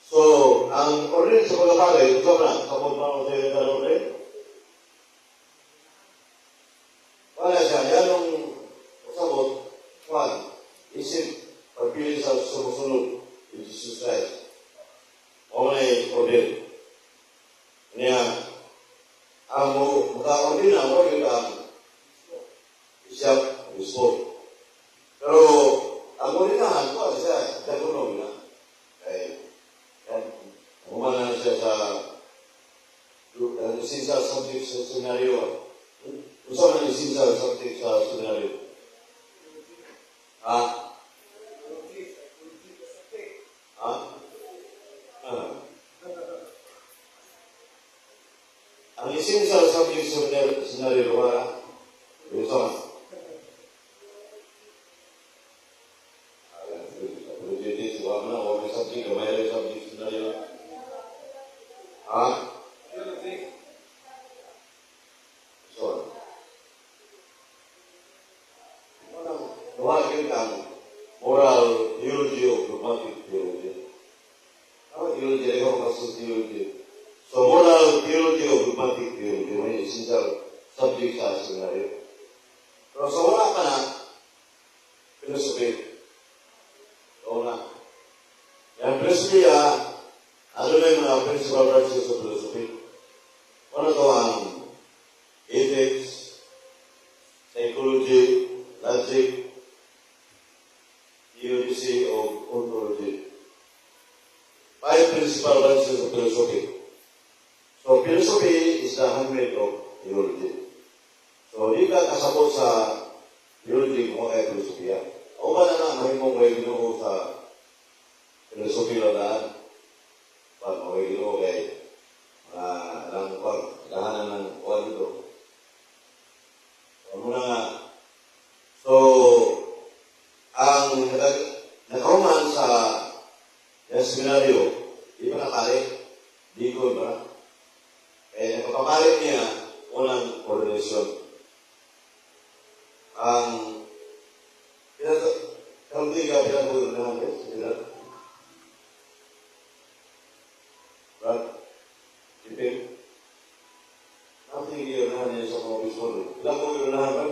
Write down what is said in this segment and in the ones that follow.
So, ang ordain sa pagkapare, ito na, sa mga sa yung ordain. Wala siya, yan ang usabot, one, isip, pagpili sa sumusunod in Jesus Christ. O may ordain. Niya, ang mo, maka-ordain na, mo yun ang bishop, obispo. Pero, ang ordinahan ko, siya, diakono na. Kay, humana na siya sa essential subject sa seminaryo. Unsa man ang essential subject sa seminaryo? Ha? Ha? Ah. Ang essential subject sa seminaryo, wala. Unsa man? Apologetics, wala na, wala may subject, gamay rin subject sa seminaryo. Ha? So, duha gyud ang moral theology o dogmatic theology. Tama, theology, ikaw kaso theology. So, moral theology o dogmatic theology, may essential subject sa seminaryo. Pero sa wala pa na, philosophy. Oo na. Yan, philosophy, ano na yung mga principal branches of philosophy? Ano to ang ethics, psychology, logic, theodicy, o ontology. Five principal branches of philosophy. So, philosophy is the handmaid of theology. So, di ka kasabot sa theology kung ay filosofiya. O ba na nga, mahimong may Ginoo sa philosophy lang daan. Pag may Ginoo kay mga alang pag lahanan ng kuwan dito. So, muna nga. So, ang nakahuman sa yung seminaryo, di pa nakali, di ko ba? Eh, nakapapalit niya unang ordination. Ang karon di ka pila ko na sila. Brad, Ipin, nothing iunahan niya sa mga obispo. Ilang ko iunahan ba?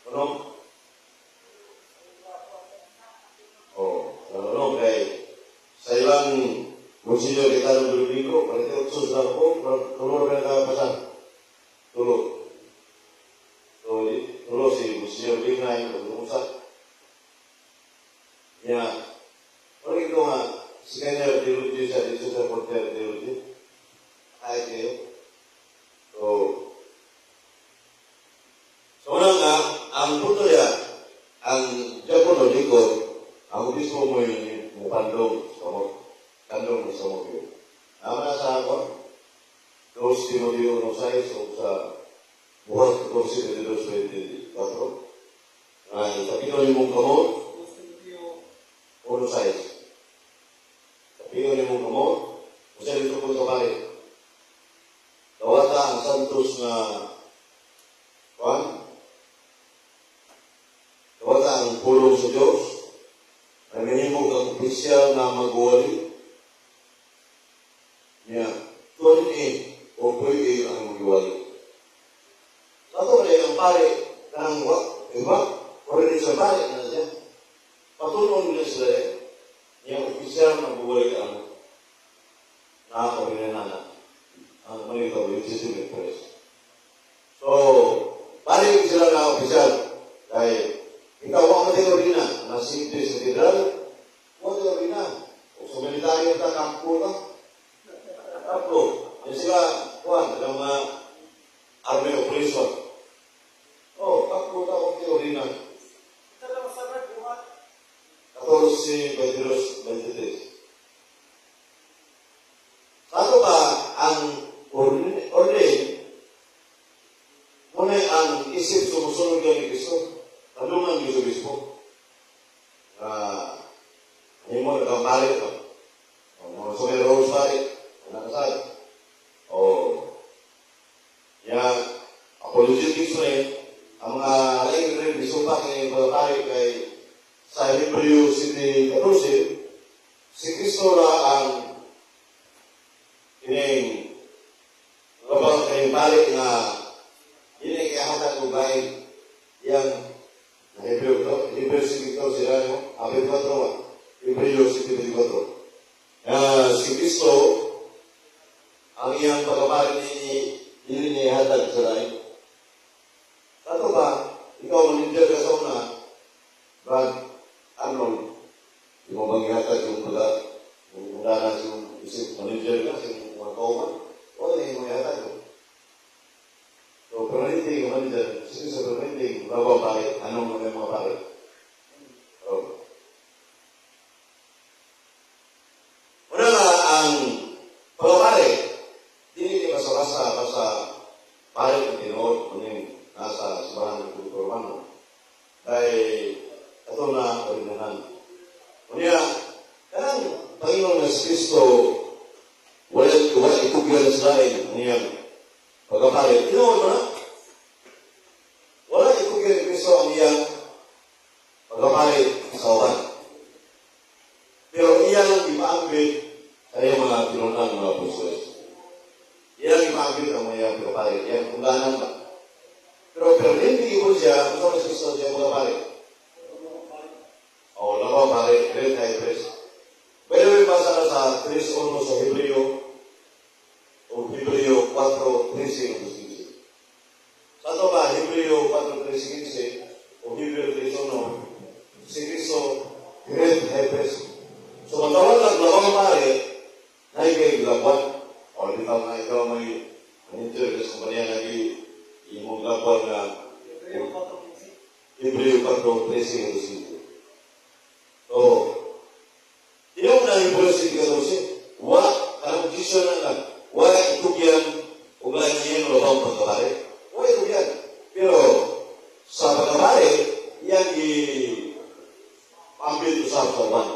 Ano? Oh, ano kay sa ilang Monsignor kita ng Domingo, 48 lang po, tulo na nakapasan. Tulo. So, tulo si Monsignor Bignay, usa. Ya, ano ito nga, si kanya theology sa dito sa Porter theology. Kahit kayo. So, una nga, ang punto niya, ang diakono diko, ang obispo mo yung mukandong sa mo, kandong sa mo yun. Ang nasa ako, 2 Timoteo 1.6 o sa Buhat 14, 22, 24. Ay, tapino ni mong kamot, 1.6. Tapino ni mong kamot, kung sa dito po sa pare. Dawata ang santos nga kuan, dawata ang pulong sa Diyos, ay mahimo kang opisyal na magwali. Niya, tuwan eh, o puwi ang magwali. Sa ito ba ang pare, kanang wa, iba, ordination pare na siya. Patunon nila sila eh, niya opisyal na magwali ang na ordinana ang manito, legitimate press. So, pare sila na opisyal. Dahil, ikaw ang mo ordina, na simple sa katedral, mo ordina. O sa militaryo ta, kampo ta. Kampo. Yan sila, kuan, ang mga army operation. Oh, kampo ta, mo ordina. 14, 22, 23. Sa ato ba, ang ordain, muna ang isip sumusunod ni Kristo, tanungan ni Kristo. Hindi mo nagkampalit no? O, mga sumay rose pare, nakasal. O, ya, apologetics na yun, ang mga laing rin, bisupa kay pagpapare kay sa Hebreo 7:14, si Kristo ra ang kining labang kayong pari nga dili ihatag og lain yang na Hebreo to, Hebreo 7:14 ra no, 24 ba? Hebreo 7:24. Si Kristo ang iyang pagkapari ni dili niya ihatag sa lain. Kato ba, ikaw manager ka sa una, Brad Arnold, di mo bang ihatag yung pag yung undanan yung isip manager ka sa imong mga kauban, wala na yung ihatag mo. So, permanente yung manager, sino sa permanente, labaw pare, anong mga mga pare? Oh. Una nga, ang pagkapare, dili ni basta-basta, basta pare ng tinuod, kuning nasa simbahan ng Katoliko Romano, kay ato na ordinahan. Unya, kanang Panginoon na si Kristo, wala wala itugyan sa lain niyang pagkapare. Tinuod mo na? Wala itugyan ni Kristo ang iyang pagkapare sa uban. Pero iyang ipaambit sa iyang mga tinunang mga apostoles. Iyang ipaambit ang mga pagkapare. Iyang ulanan ba? Pero permanente po siya, kung sa Kristo siya pagkapare. O, labaw pare, great high priest. By the way, basa na sa 3:1 sa Hebreo o Hebreo 4:13 o 15. Sa ito ba, Hebreo 4:13 o Hebreo 3:1, si Kristo, great high priest. So, matawag lang labang pare, na ikay labuan. O, di ba nga ikaw may manager ka sa kumpanya lagi, imong labuan na Hebreo 4:13 o 15. So, yung na Hebreo 7:14, wa, kanang decision na lang, wala itugyan, ug lain niya labang pagkapare. Wala itugyan. Pero, sa pagkapare, iyang i ambit usab sa uban.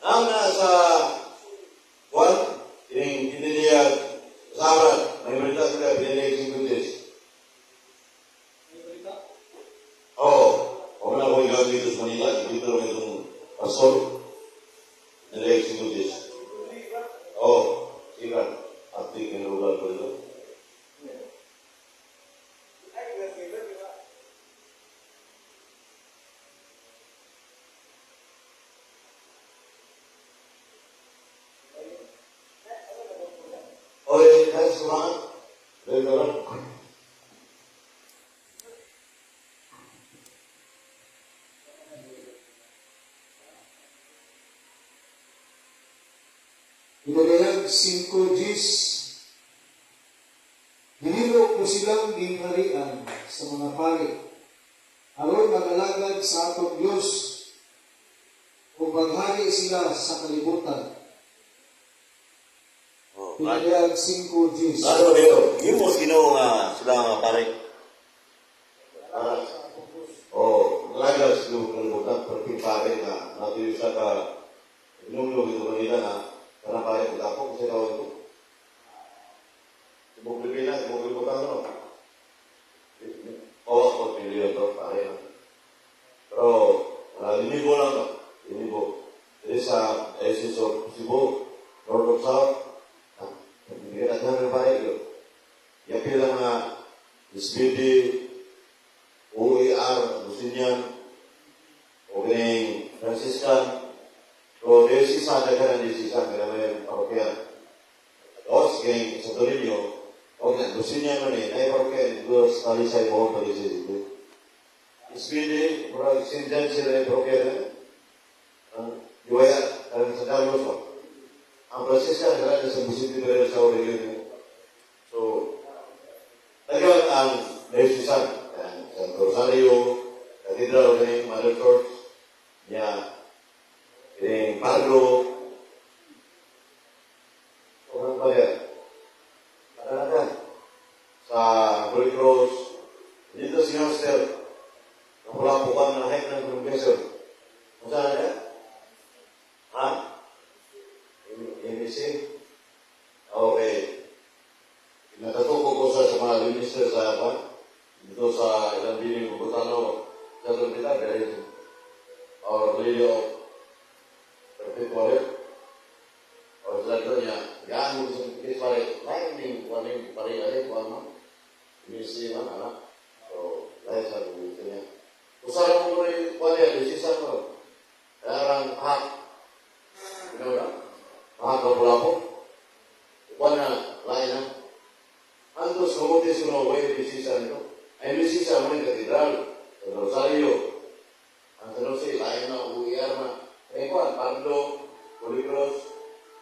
Na sa kuan, kining kininiya sa may berita sila pinili 5 days. Oo. Oh, na ko ikaw dito sa Manila, dito lang itong pastor. Pinili 5 days. Oo, sila. At di kinurugan ko dito. Oye, kahit sumangat. Dahil ka lang. Pinadayag 5 Gs. Hinimo ko silang gingharian sa mga pari aron mag-alagad sa atong Dios ug maghari sila sa kalibutan. Oh, Pinadayag 5 Gs. Ano Leo? Himos Ginoo nga sila nga pare. Ah, oh, nalaga sa kalibutan perti pare na natuyo sa ka inumlo ito kanila na kanang pare ko dako kasi tawag ko. Tibok Pilipinas, tibok kalibutan no. Oo, ako pili to pare na. Pero linibo lang no. Linibo. Jadi sa Diocese of Cebu, North of South, nagbigay natin ng pare yun. Yapil ang mga SBD, OAR, Agustinian, o kining Franciscan, o Diocesan, daghan ang Diocesan, kaya may parokya. O, kining Santo Niño, o kining Agustinian man eh, ay parokya, dito sa Talisay, Bohol, Talisay, dito. SBD, murag St. John sila yung parokya na. Ang Diwaya, ang San Carlos, ba? Ang Franciscan, sila sa Vicente Ferrer sa Aurelio. So, daghan ang Diocesan, ang Santo Rosario, Cathedral ng Mother Church, niya, kining Pardo, o pa yan? Kadalasan, sa Holy Cross, dito si Master, napulapukan ng head ng confessor. Kung saan na? Ha? ABC? Okay. Nakatuko ko sa mga minister sa apa, dito sa ilang biling Butano, sa Tulpita, pero or Lady of Perpetual Help. O sila doon niya, gaan mo sa Chris pare, lain ning kuan ning pare ali kuan man. Ministry man anak. So, lain sa ministry niya. Usara mo ko rin kuan niya, decision mo. Kaya hak. You know na? Hak ka pula po. Kuan na, lain na. Antos kamuti suno way decision nito. Ay decision mo yung katedral, sa Rosario. Ang San Jose, lain na, UER na. Eh, kuan, Pardo, Holy Cross,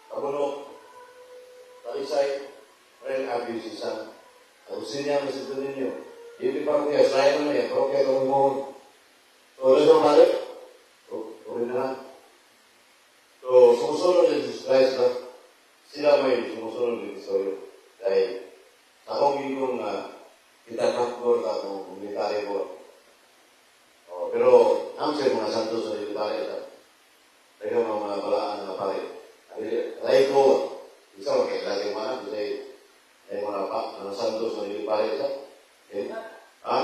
Tabunok, Talisay, rin ang decision. Agustin niya, Santo Niño. Hindi parokya, lain na yan, parokya itong mohon. So, ano sa pare? O, na. So, sumusunod din si Christ na sila may sumusunod din sa iyo. Dahil sa akong gingon nga kita kapgor ta kung military ko. Oh, pero ang sa mga santos sa military ta. Dahil mga balaan nga pare. Lahi ko, isa mo kay lagi mga kasi ay mga pa mga santos sa military ta. Okay? Ha?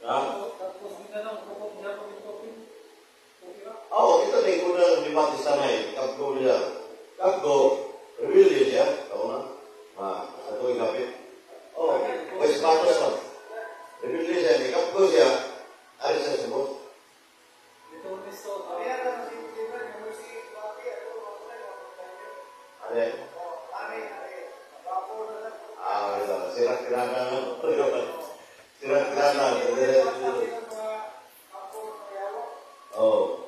Ha? Oo, kita din ko na ni Batista na eh. Kapgo niya. Kapgo, rebellion siya. Ako na. Ma, sa tuwing kapit. Oo, West Patos pa. Rebellion siya. Ni Kapgo siya. Ari siya sa boss. Ari. Ah, wala. Sira kirana. Sira kirana. Oh.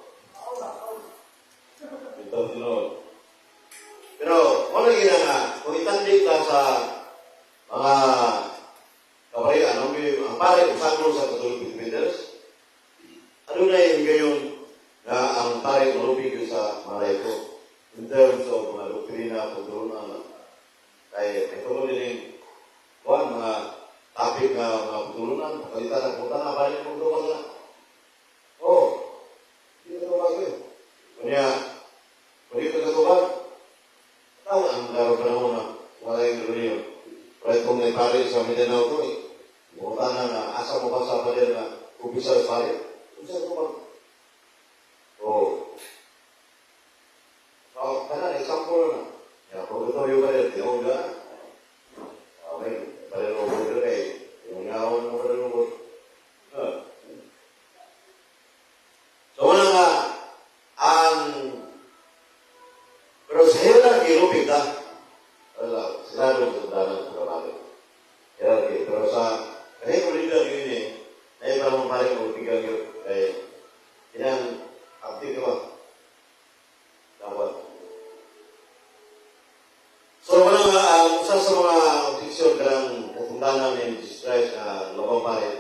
Ito sunod. Pero, wala gina nga, kung itandi ka sa mga kaparian, ang pare, usagro sa Catholic Defenders, ano na yung gayon na ang pare malupig yun sa mga laiko in terms of mga doktrina, pagturunan, kay ito ko din kuan mga topic na mga pagturunan, pagkalitan ng puta na, pare kung tuwa na. Oh, hindi na tuwa yun. Kanya, kung dito katubag, tao ang laro panahon na wala yung reliyon. Kahit kung may pare sa Mindanao to eh, buta na na, asa mo ba sa pader na umpisa sa pare? Umpisa ko ba? Oo. Oh, kana example na. Ya, kung ito yung pader, tiyaw na. Okay, pader mo ko kay yung ngaon mo pader mo. Ah. So, wala nga, ang pero sa hierarchy, lupig ta. Wala, sila doon sa dalan sa trabaho. Hierarchy. Pero sa kahit mo leader yun eh, na iba mong paling lupigan yun. Eh, inang active ka ba? Dapat. So, wala nga, ang isa sa mga objeksyon ng katungdanan ni Jesus Christ na labang pare,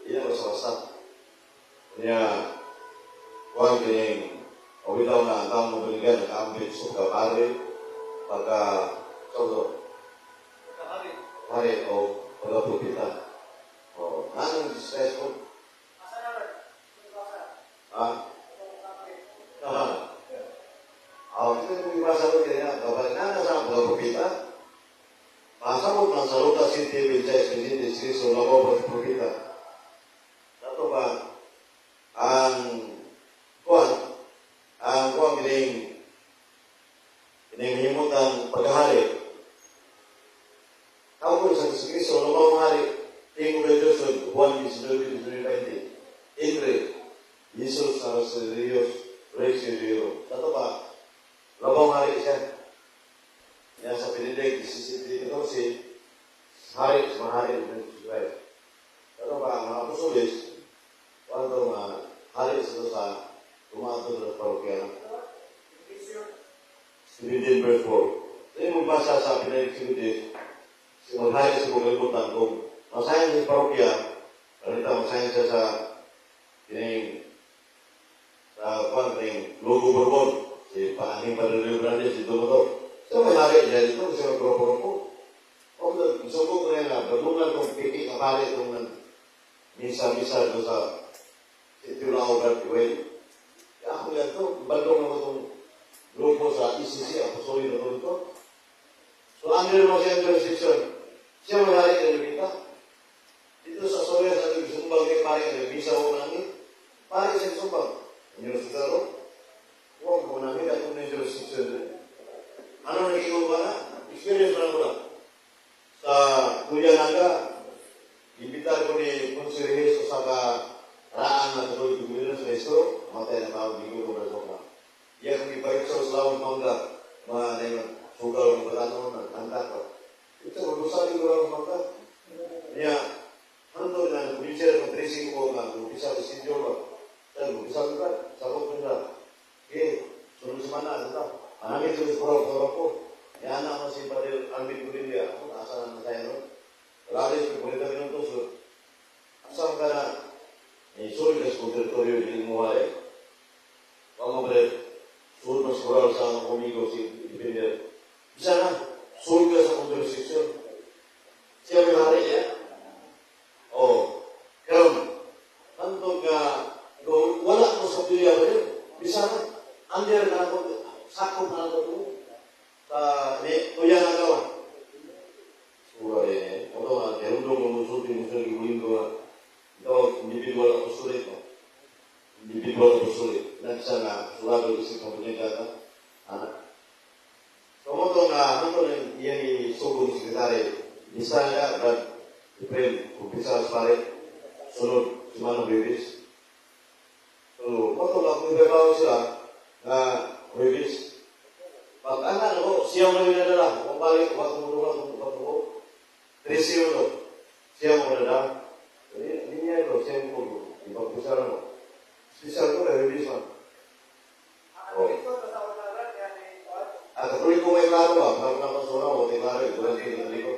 hindi na basta-basta. Kanya, huwag kining o bitaw na ang taong mabiligan, nakaambit sa pagka-pare, pagka, so, pare o pagka-propita. O, anong Jesus Christ po? Ha? Ah. Oh, kita kung ibasa ko kaya, kapag nana sa pagka-propita, masabot lang sa Lucas 7, 26, 26, so labaw pagka-propita. Dato ba, ang kuan kining himutan paghahari. Tawag ko sa Kristo, labaw hari, tingog kay Diyos, Juan 19, 19, 20. Entre, Jesus sa Dios, Rey Deo. Dato ba, labaw hari siya. Yan sa Pinilig, 17, 14, hari sa mga hari ng Jesus Christ. Dato ba, ang mga apostoles, wala ito mga hari sa tumato sa parokya. 17 verse 4. Sa imong basa sa Pinilig 17, si maghari sa buong kalibutan kung masayan sa parokya, kanita masayan siya sa kining sa kwan kining Lugo Bourbon, si Paaning Padre Leo Grande, si Dumoto. So may hari siya dito kasi magpuro-puro. O, sumbong ko na yan na, bagungan kong piki na pare itong misa-misa doon sa City Lao Well. Kaya ako yan to, bandong naman itong grupo sa ECC, Apostolic na ito. So, under mo siya jurisdiction, siya may hari ng Levita. Dito sa Soria sa Kay pare nga bisa mo manangit. Pare sa sumbag. Inyo sa taro. Huwag mo manangit at kung jurisdiction. Ano naging ba na? Experience na mo na. Sa Kuya Naga, imbitar ko ni Consider sa ka raan na tuloy gumilon sa Kristo, matay na tao, bigo ko na na. Iya kung ibalik sa Lawan Mangga, mga na sugal ng batanon, nagtanda ko. Ito, magusali ko lang mangga. Niya, hantod na, kumisir ng tracing ko nga, umpisa sa schedule ba. Dahil, umpisa ko ka, sakop ko na. Okay, sunod semana, ito. Anangin sa puro ko. Yan ako si Padre Alvin Curilia. Ako, nasa na tayo no? Wala rin, 40 minutos. So, asa ka na, eh, sulod ka sa teritoryo, hindi mo eh. Wag mo bre, sulod mas kural sa kumigo si Defender. Bisa na, sulod ka sa jurisdiction. Siya may hari niya. Oh, karon, hantod nga, wala mo sa Biblia ba yun? Bisa na, under na ako, sakop na ako ito. Sa, ni, tuya na gawa. Sura eh, ito nga, terundong mo musulti, musulti, mulindo nga. Ito, individual apostolate no? Individual apostolate. Nagsa nga, sulado sa komunidad na, anak. So, mo ito nga, hantod na iyang isugong sekretary, Bisa nga, Brad, April, umpisa sa pare, sunod, si Manong Davis. So, mo ito nga, kung ibabaw sila, na Davis, pag anak ko, siya mo na nadala, kung balik, wag mo wag mo wag mo, Tresyo no, siya mo nadala. Hindi niya ito, siya mo, ipagpisa mo. Special ko, Davis man. Oh. Ah, Katoliko may klaro ba? Parang naman sa una, may klaro, ito lang Katoliko.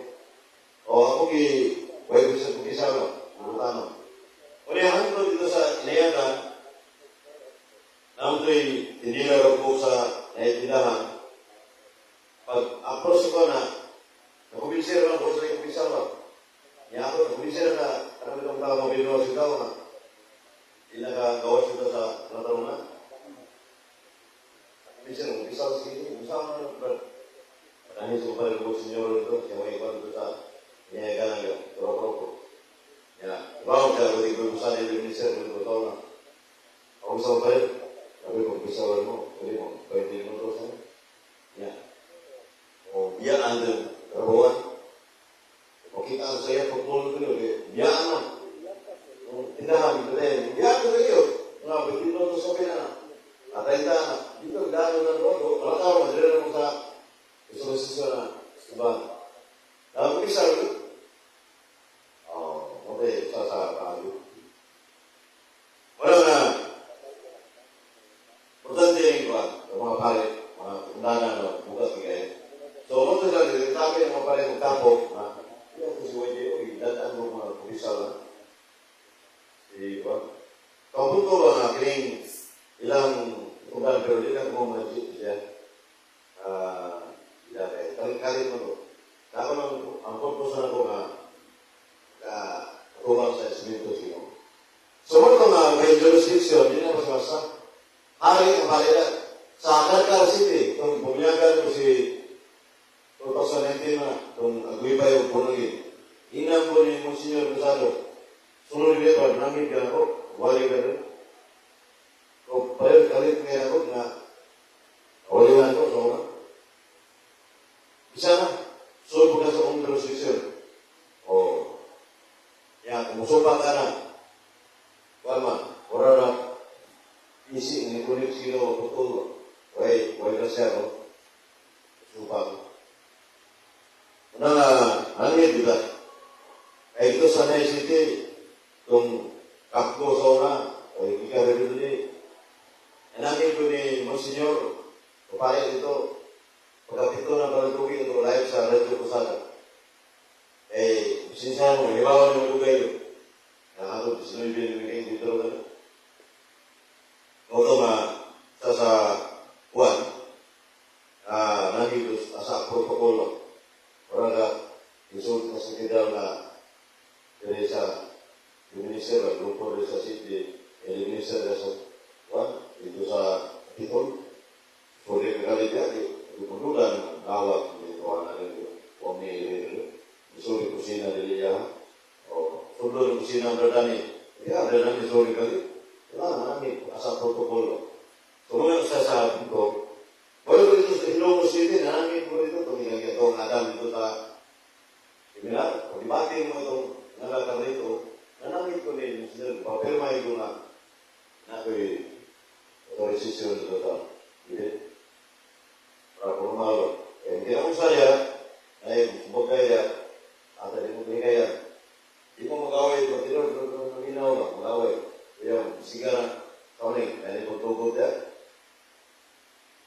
O ako gi, way ko sa kumisa no, Butano. O niya, hangtod dito sa Inayagan, namunto'y tinila ko sa naitindahan. Pag approach ko na, nakumbinser na ko sa kumbisa ba? Niya ako, nakumbinser na, ano itong tao mabino sa tao na. Inakagawa siya sa natarungan. Kumbinser, kumbisa sa sini, kumbisa mo na, brad. Dahil sa kumpara ko, senyor ito, siya may iwan ito sa Inayagan nga, roko-roko. Ya, wow, siya ako di ko sa ni minister ko tao na. Ako sa pa rin, sabi ko, kumbisa mo, pwede mo, 20 minutos na. Ya. O, biya ang rabuan. O, kita ang saya pagpulong ko yun, biya na. O, tindahan, ito rin, biya na sa iyo. Mga 20 minutos sa pina na. At ay na, dito, dano na rodo, wala tao, madala na mo sa gusto na, diba? Tapos, isa, oh, okay, sa bago. Wala na, importante yung ba, yung mga pare, mga undana no, bukas kaya. So, mo ito sa tabi ng mga pare ng tapo, na, yung ko si YJO, idadaan mo mga pulisal na. Di ba? Kapunto ba na kining ilang undana, pero di lang mo magic siya. Ah, ila kay kalit mo to. Ako lang, ang purpose na ko nga, ka, atubang sa Espiritu sino. So, mo ito nga, may jurisdiction, hindi na basta-basta. Hari ang hari na. Sa Carcar City, kung pumunyagan ko si 2019 na, kung aguipay yung punagin, inang ko ni Monsignor Rosado, sunod niya pa, nangit ka ako, wali ka rin. O, pareho, kalit nga ako na, wali na ako, sa una. Isa na, sunod ka sa akong jurisdiction. O, ya, kung musupa ka na, wala man, wala na, isi, ni kulit sino, putol, way, way na siya, no? Supa ko. Una nga, angit, di ba? Ay, ito sa Nay City, itong kakbo sa una, ay kikarin ni, Anangin ko ni Monsignor, upaya dito, pagkapito na palatugi ito, live sa Radyo Posada. Eh, sinsya mo, hibawan mo ko kayo. Nakatod, 19 ni kayo dito na. Oto nga, sa Juan, nangito sa protokolo. Ora ka, isulot na sa katedral na diri sa minister, grupo diri sa city, eh, minister sa Juan, dito sa Pitol. So, di ka kali di, di punulan, nawag, di kuha na rin, huwag ni Isulit kusina dili ya. O, sundo ng kusina ang radani. Yeah, dahil ang historically, wala marami asa protocol. So, muna sa sabi ko, wala ko dito sa Ilocos City, nangin ko dito, tumingin ito ang Adam dito sa seminar, o debate mo itong nalakar dito, nanangin ko din, sila, papirmay ko na, na ako'y authorization dito sa, hindi, para formal. Eh, hindi ako saya, ay, subog kaya, at hindi mo kaya, di mo mag-away, pag tinod, naminaw ba, mag-away. Kaya, sigara, kauning, kaya mo tugod ya.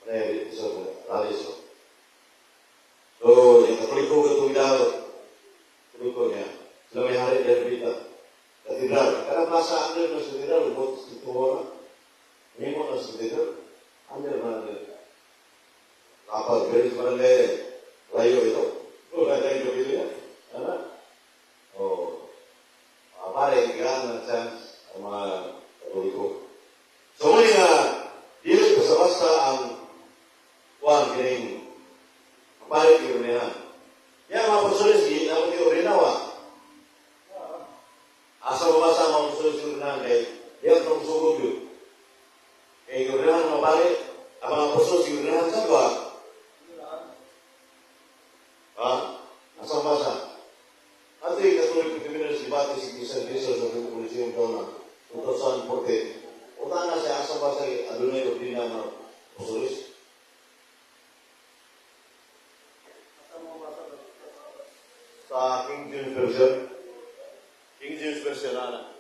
Kaya, so, ralis. So, yung Katoliko katong daw, Katoliko niya, sila may hari dari Bita. Katedral, kada plaza under na sa katedral, ubot sa tuwa na. Nimo na sa katedral, under na under. Kapal, very barangay, layo ito. Oh, layo ito ya. Ano? Oh, pare, gaan na chance ang mga Katoliko. So, muna nga, dili basta-basta ang kuan kining pare niya. Ya, mga apostoles, di na mo ordinawa. Asa mabasa ang mga apostoles yung ordinahan kay di ang tong sugod yun. Kay ordinahan mga pare, ang mga apostoles yung ordinahan sa ba? Ha? Asa mabasa? Ato yung Catholic Community debate si Cristian Cristo sa Coliseum taon na 2014. Uta na siya asa ba sa adunay ordina mga apostoles? Sa King James Version. King James Version na.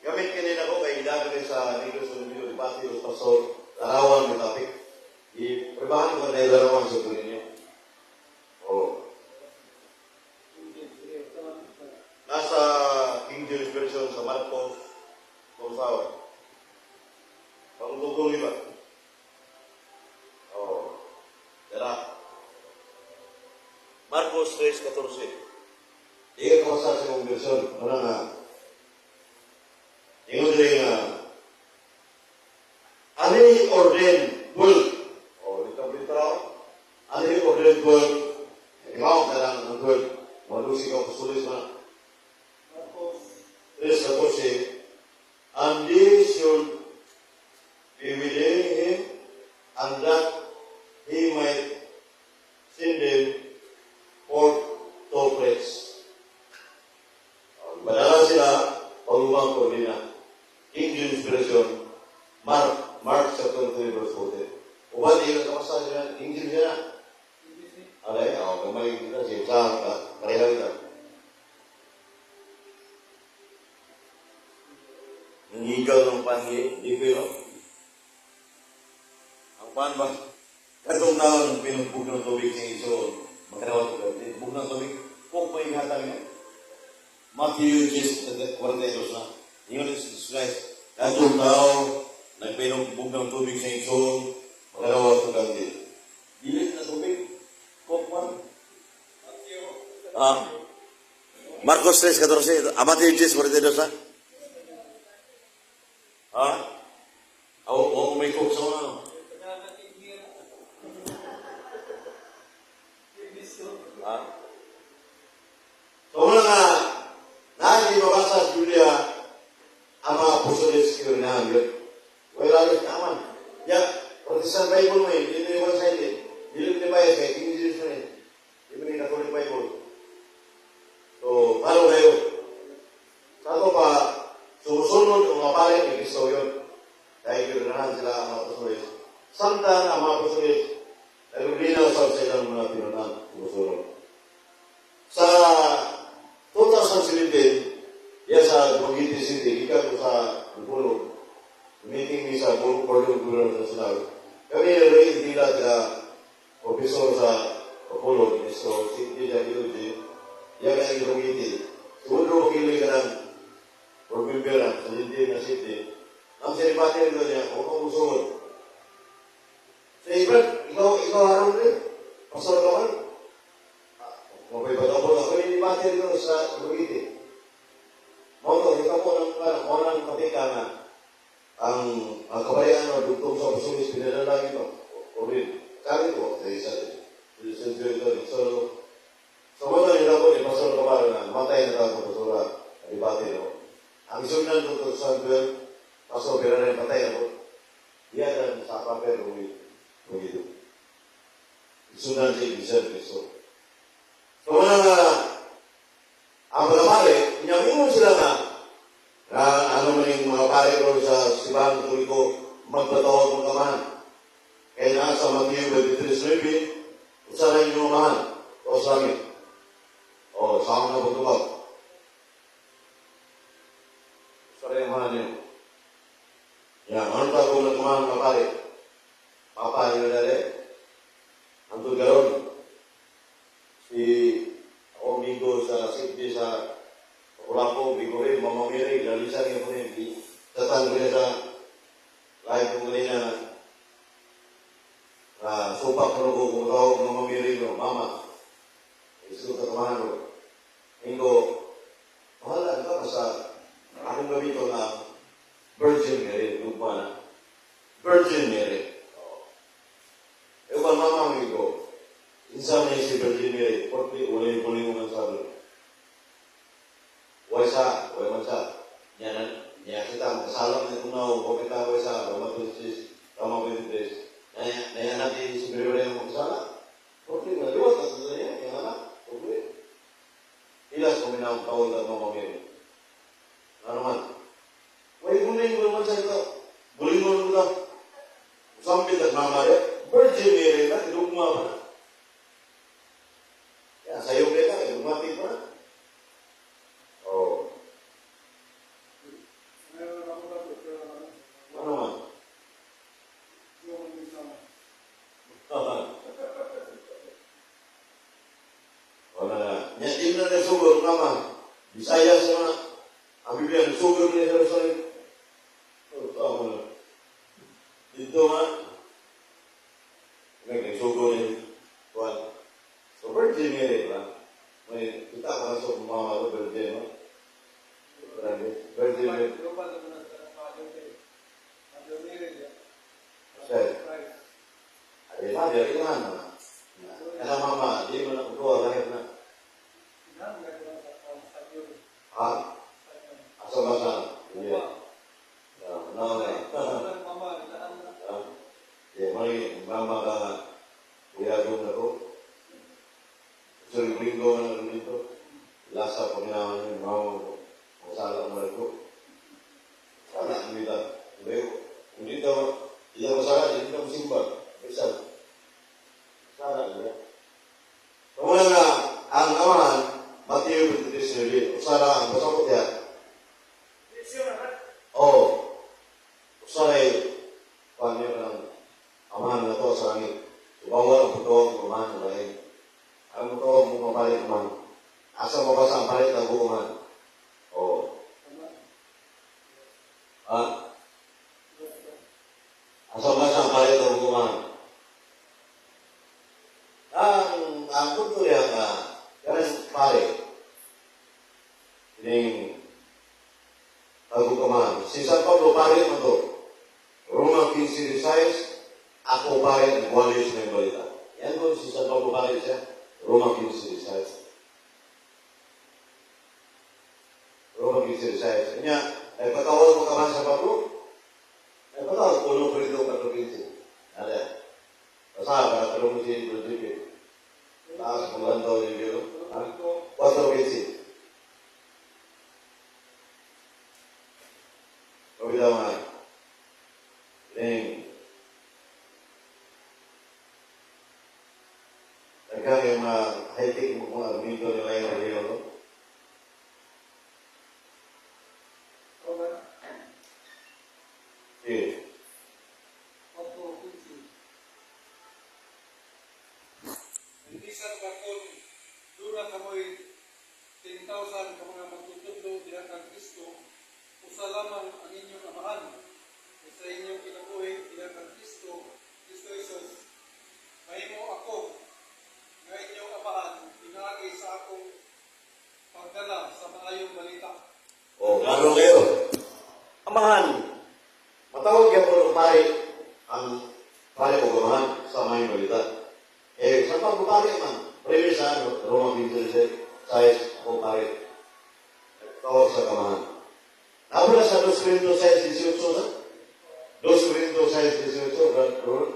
Gamit kini nako kay gidagan sa Negros Olympic debate sa pastor larawan ng topic. I-pribahan ko na larawan sa tuloy niyo. Oh. Nasa King James Version sa Marcos kung saan. Pangutugong ba? Oh. Dara. Marcos 3:14. Iya ko sa sa version. Ano nga? Ingon diri nga ani ordained 12. Oh, dito dito. Ani ordained 12. Ikaw ka lang ang 12. Malusi ka apostoles na. 3:14. And these should be within him, and that he might send them forth to preach. Badala sila, pagumang ordina. King James Version, Mark chapter 3 verse 14. Uban, iya ka basta siya, King James siya na. Alay, oh, gamay kita siya, sa, pareha kita. Nangigaw ng pangi, di ko yun. Ang pan ba? Katong taon, pinugbog ng tubig sa iso, magkanawa ito, bug ng tubig, kung may hatag niya. Matthew 10, 42 na. Ingon ni Jesus Christ, katong tao, nagpinugbog ng tubig sa iso, magkanawa ito ganti. Dili na tubig, kung man. Ah, Marcos 3:14, Matthew 10, 42 na. Ha? Oo, oh, may cook sa ano. Ha? So, una nga, naagi mabasa sa Biblia, ang mga apostoles kirinahan yun. Wala rin, aman. Ya, Protestant Bible mo eh, hindi mo one sided. Hindi mo bias, kaya King James mo eh. Hindi mo Catholic Bible. So, paano kayo? Sa ato pa, sumusunod ang mga pare ni Kristo yun. Dahil kirinahan sila ang mga apostoles. Samtang ang mga apostoles, naglulinaw sa silang mga tinunan, sumusunod. Sa 2017, yan sa Dumaguete City, gikan ko sa Bacolod, meeting mi sa Board of Governors National. Kami rin dila sila professor sa Bacolod, Mr. City Ilog, yan ang Dumaguete. Siguro makili ka ng board member na sa hindi na city. Ang sinipati nito niya, huwag kang musunod. Sa iba, ikaw harong rin. Pastor ka man. Mapay-patapon ako, hindi bate dito sa Dumaguete. Mo to, kita mo ng mo ng katika nga ang kabayaan ng dugtong sa apostoles pinadala ito. O rin, kami ko, sa isa, sa ito, so mo na nila ko ni Pastor Kamara na matay na tao pastora, debate no. Ang isundan ko 2012, paso pero na patay ako. Iya na sa papel kung ito. Isundan si Iglesia ni Cristo. So, mga nga, ang mga pare, inyamingon sila nga, na ano man yung mga pare ko sa simbahan Katoliko, magpatawag ng amahan. Kaya na sa Mateo 23:9, usa na inyong amahan, o sa langit. O, sa akong napagtubag. Usa na yung amahan niyo. Yan, ano ta kung nagamahan mga pare? Papa niyo dali? Antod karon si ako amigo sa city sa Ulapo, Bigore, Mama Mary, Lalisa niya po niya. Tatan ko niya sa live ko kanina na supak ko ko kung tawag Mama Mary no, Mama. Isu ka kamahan ko. Ingo, bahala ka basta akong gamiton na Virgin Mary, lugma na. Virgin Mary. Oo. E ba mama amigo, insa man si Virgin Mary, porque ulay ulay mo man sabi. Way sa, way man sa. Nya na, nya kita makasala na itong naong, o kita way sa, Roma 23, Roma 23. Naya, naya natin si Mary ang makasala. Porque naliwat na ito niya, yung anak. Okay. Ilas kung minawag tawag at Mama Mary. Ano man? Way gulay mo man sa ito. Gulay mo naman ka. Sampit at mama rin. Virgin Mary na, ilugma pa na. Yan, sayo ka na, ilugmatik pa na. Oh. Meron ako lang, pero Ano man? yung isang Wala na. Nya, di na nasugod, mama. Bisaya sa mga, ang Biblia, nasugod niya sa Jerusalem. Oh, tama na. Dito nga, nagsugod niya. Kuwan. So, Virgin Mary ba? May, kita ko na sa mama ko, Virgin, no? Virgin Mary. Global na muna sa Mother Mary. Mother Mary, yeah. Sir. Christ. Ay, mother, ilan na. Kaya mama, di mo na kukuha lahir na. Ilan, gagawa sa yun. Ha? Asa ba sa? Iya. No, na. Walang mama, ilan na. Ya, mari mama ka nga. Uyagong na ko. So, yung linggo na rin dito. Lasa panginawan niyo, mama ko. Masala mo rin ko. Sana, hindi ta. Hindi, hindi ta, hindi ta masala, hindi ta masimba. Isa. Sana, hindi. Muna nga, ang amahan, Mateo 23, usara ang pasabot niya. Oo. Usaray, paano yun ang amahan na to sa langit. So, bawal ang pagtawag ng amahan na lain. Ang pagtawag mo mapalit amahan. Asa mabasa ang palit ng buong amahan? Oo. Ha? Asa mabasa ang palit ng buong amahan? Ang punto niya nga, kanang pare, ining tagukamahan. Si San Pablo pare man to. Roma 15:16, ako pare nagwali sa maayong balita. Yan ko si San Pablo pare siya. Roma 15:16. Roma 15:16. Nya, ay patawag mo ka man sa Pablo? Ay patawag, 1 Corinto 4:15. Ano? Basta, para tulong si Rodrigo. Taas, kung daw yung gano'n. Ha? 4:15. Pabila nga. Ning, daghang yung mga high-tech mo mga argumento nila yung reliyon, no? Roman Sige. 4:15. Bisan pa kung duna kamoy 10,000 ka mga magtutudlo diha kang Kristo, usa lamang ang inyong amahan. Kay sa inyong kinabuhi diha kang Kristo, Kristo Jesus, mahimo ako nga inyong amahan pinaagi sa akong pagdala sa maayong balita. O, klaro kayo. Amahan, matawag yan po ng pare, ang pare o amahan sa maayong balita. Eh, sa pag pare man, premise sa ano, Roma 15, size, ako pare. Tawag sa kamahan. Corintios 6:18 sa? 2 Corintios 6:18, Brother.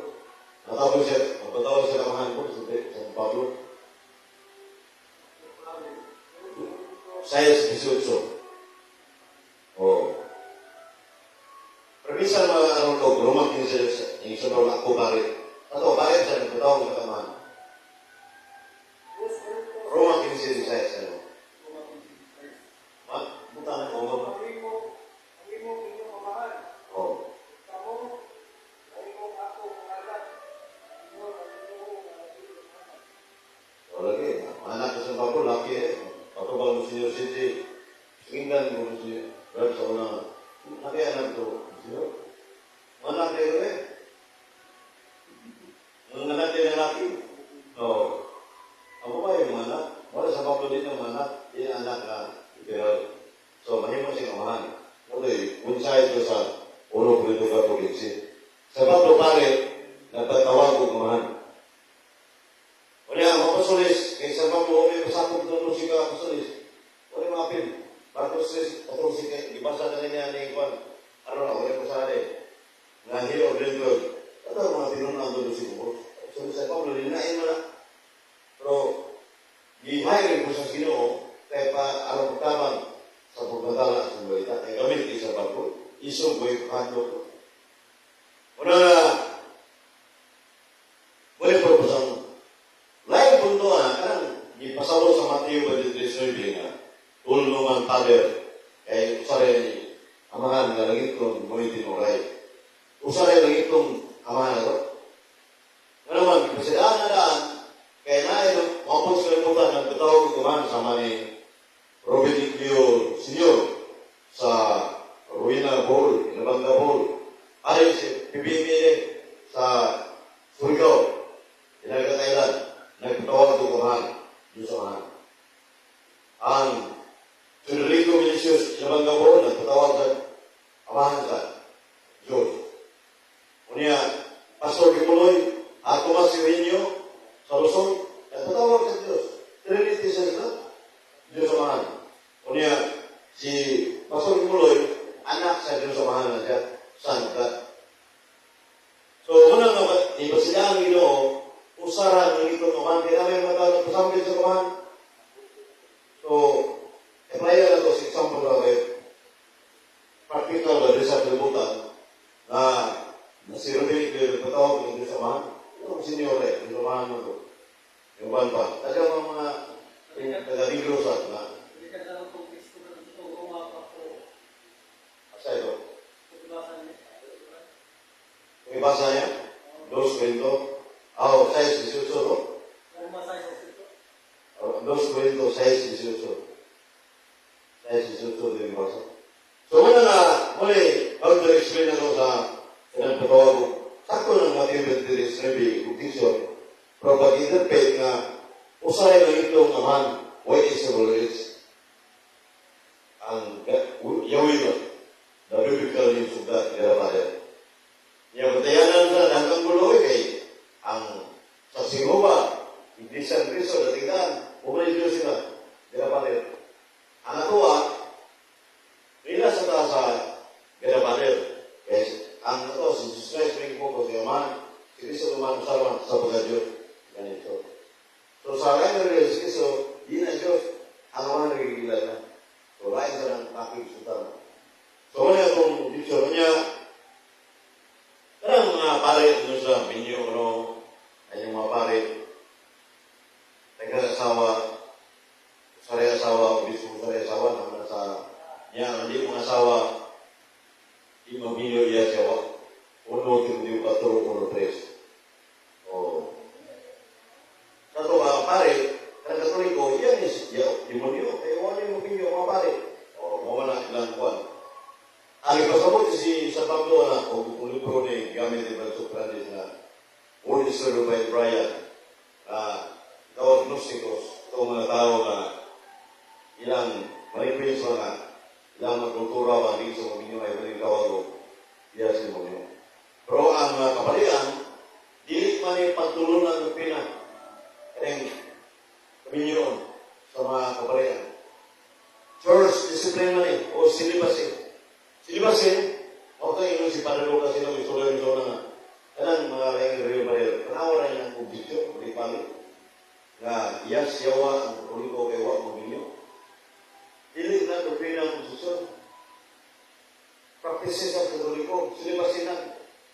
Natawag siya, magpatawag siya kamahan ko sa San Pablo. 6:18. Oh. Premisa mga aron ko, Roma 15, yung sa Pablo, ako pare. Ato, pare siya, nagpatawag sa kamahan. Roma 15:16, ano? Ma, buta na, oh, Ang imong inyong amahan, oh. kamo, ay imong ako mga anak, ingon ang Ginoo nga inyong amahan. O lagi, anak sa San Pablo, laki eh. Patubang mo Senior City. Singgan mo si Brad sa una. Laki anak to. Senior. Anak kayo eh. Ang anak niya laki. Oo. Ako ba yung anak? Wala sa Pablo din yung anak. Yung anak na literal. So, mahimo siyang amahan. Okay, coincide ko sa uno Corinto 4:15. Sa Pablo pare, nagpatawag og amahan. Wala ang apostoles, kay sa Pablo, may pasakop ng musika apostoles. Wala mga apil. Marcos 3, 14, kay gibasa na niya ni Juan. Ano na, wala pasali. Nga hero, Greenwood. Ito ang mga tinunan doon siguro. So sa Pablo, linain mo na. Pero, gi-hire ko sa Ginoo, kaya pa aron pagtabang sa pagbatala sa balita. Kaya gamit kay sa Pablo, isog ko yung kando ko. Una na, wala purpose ang lain punto na, kanang gipasalo sa Mateo 23:9 nga, ulo man father, kay usaray ni amahan nga langitong mo'y tinuray. Usaray langitong amahan na to. Nga naman, gipasidaan na daan, kay naay maupos kalimutan ng katawag og amahan sama ni Robin Iglio Senior sa Ruina Bohol, Inabanga Bohol. Ay, si PBB sa Surigao, Dinagat Island, nagpatawag og amahan, Diyos amahan. Ang Federico Vinicius Inabanga Bohol, nagpatawag sa amahan sa Diyos. Unya, Pastor Kimuloy, at Tomas Eugenio sa Luzon, nagpatawag sa Diyos. Trinity sa Islam, Diyos amahan. Unya, si Pastor Kimuloy, anak sa Diyos amahan na siya, Son of God. So, muna nga, ipasidaan ang Ginoo, usara ng itong amahan, kaya namin matawag ng pasambit sa amahan. So, apply na to sa example na kay practical na rin sa kalibutan na na si Rodrigo nagpatawag ng Diyos Amahan. Itong senior eh, Diyos Amahan mo to. Yung ban pa. Kasi ang mga yung taga-Negros at na, Balikan na lang kung Kristo na ito, Roma 4, asa ito? Pagbasa niya. Kung ibasa niya, 2 Corinto, oh, 6:18, no? Roma 6, Oh, 2 Corinto 6:18. 6:18 din ibasa. So, muna na, muli, bago na explain na sa ilang patawag ko. Sakto ng Matthew 23, quotation, pero pag-interpret nga, usahay lang itong amahan, why is the ang Yahweh ba? The biblical names of God, kaya Father. Yung batayanan sa daghang gulo kay ang sa Singuba, Iglesia ng Cristo, datingdan, bumalik Diyos sila. Kaya Father. Ang atoa, nila sa ta sa Kaya Father. Kaya ang ato, si Jesus Christ, may ko si Amahan, si Cristo naman usama sa pagka-Diyos. Ganito. So sa lain ng si Cristo, di na Diyos, ang Amahan nagigila na. So lain sa ng package sa tama. So ano itong picture niya, kanang mga pare ano sa minyo, ano, ay yung mga pare, nagkakasawa, sari asawa, o bispo sari asawa, naman sa, niya, hindi mong asawa, di maminyo iya siya, 1 Timoteo 4, 1, 3. O, sa ito mga pare, kanang Katoliko, yan is, ya, demonyo, eh, wala yung maminyo, mga pare. O, mawala ilang kuwan. Ang ipasabot si San Pablo na, o kung libro ni gamit ni Brad Francis na Word is by Brian, na tawag gnostikos, itong mga tao na ilang manipis nga ilang mga kultura ba, di sa mga ay maning tawag o iya sa demonyo. Pero ang mga kapalian, dili man yung pagtulunan ng pina, kanyang kaminyoon sa mga kapalian. Church discipline man eh, o celibacy. Celibacy, okay, yun si Padre Lucas sila, may istorya rin sa nga. Kanang mga laing Rio Barrero, tanawa na yung objection, di pali, nga iyas yawa ang Katoliko kay wa mo. Dili na doktrina ang konstitusyon. Practices ang Katoliko, celibacy na.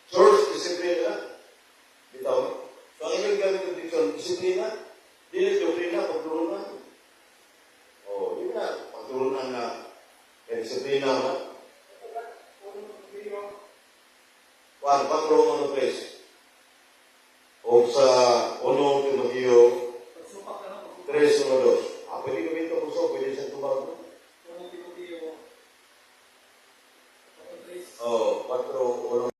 Church discipline na. Bitaw. So ang inyong gamit objection, disiplina. Dili doktrina, pagtulunan. Oh, di na pagtulunan na kay disiplina na. 1, 4, 1, 3. O sa 1 Timoteo Pagsupak na no? 3, 1, 2. Ah, pwede gamitin ko so, pwede sa tubag. 1 Timoteo 4:3. Oh, 4, 1.